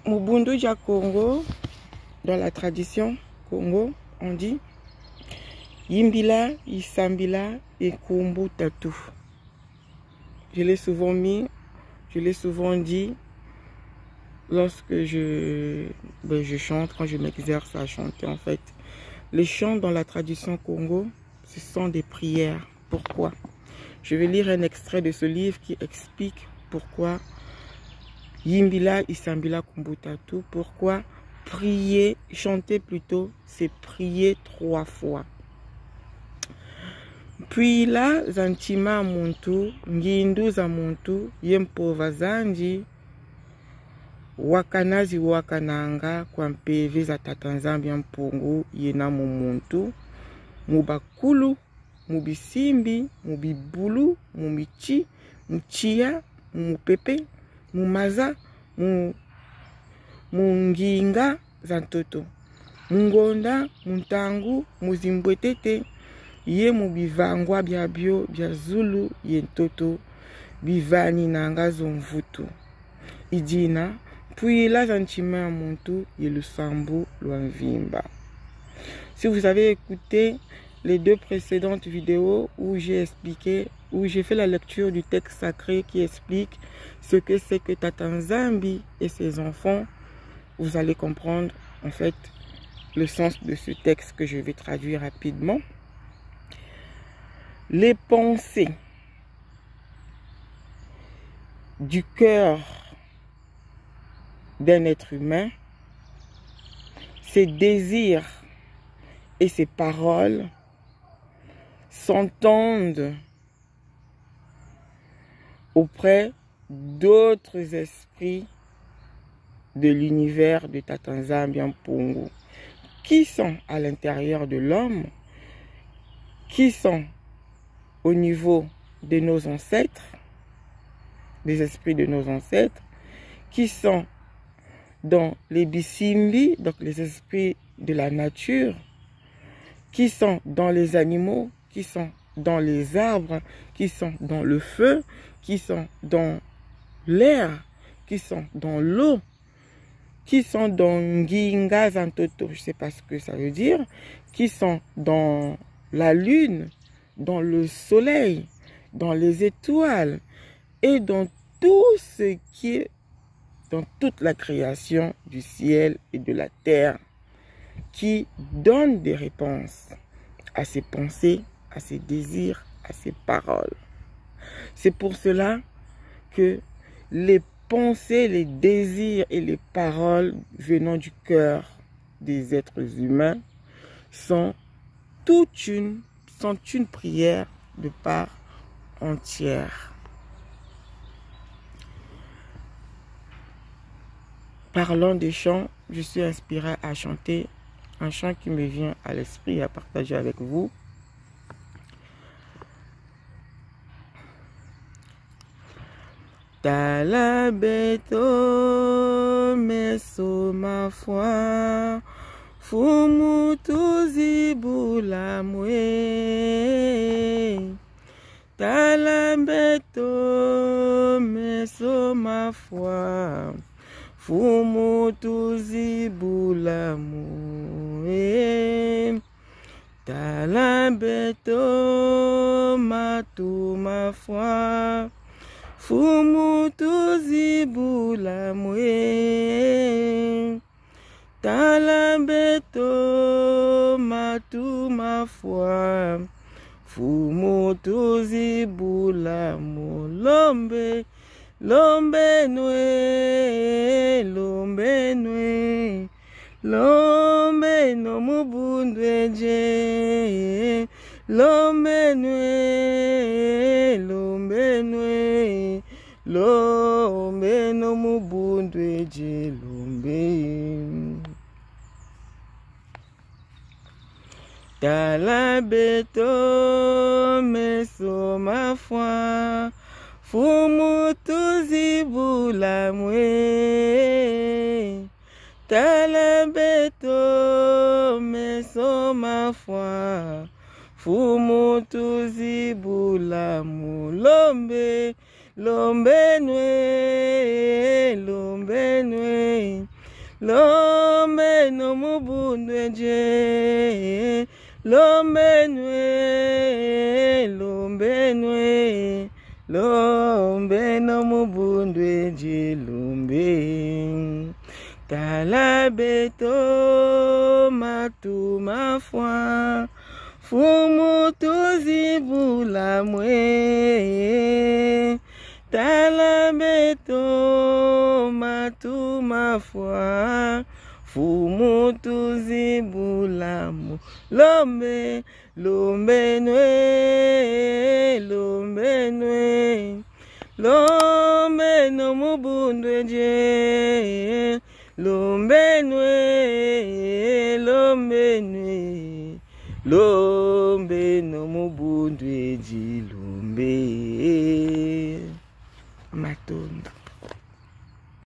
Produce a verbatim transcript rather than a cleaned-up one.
Mu bundu dia Kongo, dans la tradition Kongo, on dit: Yimbila, yisambila, ye nkumbu tatu. Je l'ai souvent mis, je l'ai souvent dit lorsque je, ben, je chante, quand je m'exerce à chanter en fait. Les chants dans la tradition Kongo, ce sont des prières. Pourquoi? Je vais lire un extrait de ce livre qui explique pourquoi: Yimbila, yisambila, nkumbu tatu. Pourquoi prier, chanter plutôt, c'est prier trois fois. Mpwila za ntima muntu, ngindu za muntu, ye mpova zandi, wakana ziwakananga kwa mpeve za Tata Nzambi a Mpungu, yena mu muntu, mu bakulu, mu bisimbi, mu bibulu, mu miti, mu tiya, mu mupepe, mu maza, mu, mu nginga za ntoto, mu ngonda, mu ntangu, mu zimbwetete, ye mu bivangwa biabio bia zulu ye ntoto, bivaninanga zo mvutu. I dina, mpwila za ntima ya muntu ye lusambu lwa mvimba. Si vous avez écouté les deux précédentes vidéos où j'ai expliqué, où j'ai fait la lecture du texte sacré qui explique ce que c'est que Tata Nzambi et ses enfants, vous allez comprendre en fait le sens de ce texte que je vais traduire rapidement. Les pensées du cœur d'un être humain, ses désirs et ses paroles s'entendent auprès d'autres esprits de l'univers de Tata Nzambi a Mpungu, qui sont à l'intérieur de l'homme, qui sont au niveau de nos ancêtres, des esprits de nos ancêtres, qui sont dans les bisimbi, donc les esprits de la nature, qui sont dans les animaux, qui sont dans les arbres, qui sont dans le feu, qui sont dans l'air, qui sont dans l'eau, qui sont dans nginga za ntoto, je sais pas ce que ça veut dire, qui sont dans la lune, dans le soleil, dans les étoiles et dans tout ce qui est dans toute la création du ciel et de la terre, qui donne des réponses à ses pensées, à ses désirs, à ses paroles. C'est pour cela que les pensées, les désirs et les paroles venant du cœur des êtres humains sont toute une, sont une prière de part entière. Parlant des chants, je suis inspiré à chanter un chant qui me vient à l'esprit et à partager avec vous. Tala beto meso mafwa, Mfumu tuzibula mwe. Tala beto meso mafwa, Mfumu tuzibula mwe. Tala beto matu mafwa, Mfumu tuzibula mwe. Tala beto matu mafwa, Mfumu tuzibula mwe. Lombe, lombe nwe, lombe nwe, lombe nwe mu bundu edie. Lombe nwe, lombe nwe, lombe nwe mu bundu edie, lombe. Tala beto meso mafwa, Mfumu tuzibula mwe. Tala beto meso mafwa, Mfumu tuzibula mwe. Lombe, lombe nwe, lombe nwe, Lombeno mu bundu edi e, lombeno e, lombeno e, lombeno mu bundu edi, lombe. Tala beto matu mafwa, Mfumu tuzibula mwe. Tala beto matu mafwa, Mfumu tuzibula mwe. Lombe, lombeno e, lombeno e, lombeno mu bundu edi e, lombeno e, lombeno e, lombeno mu bundu edi, lombe. Matondo.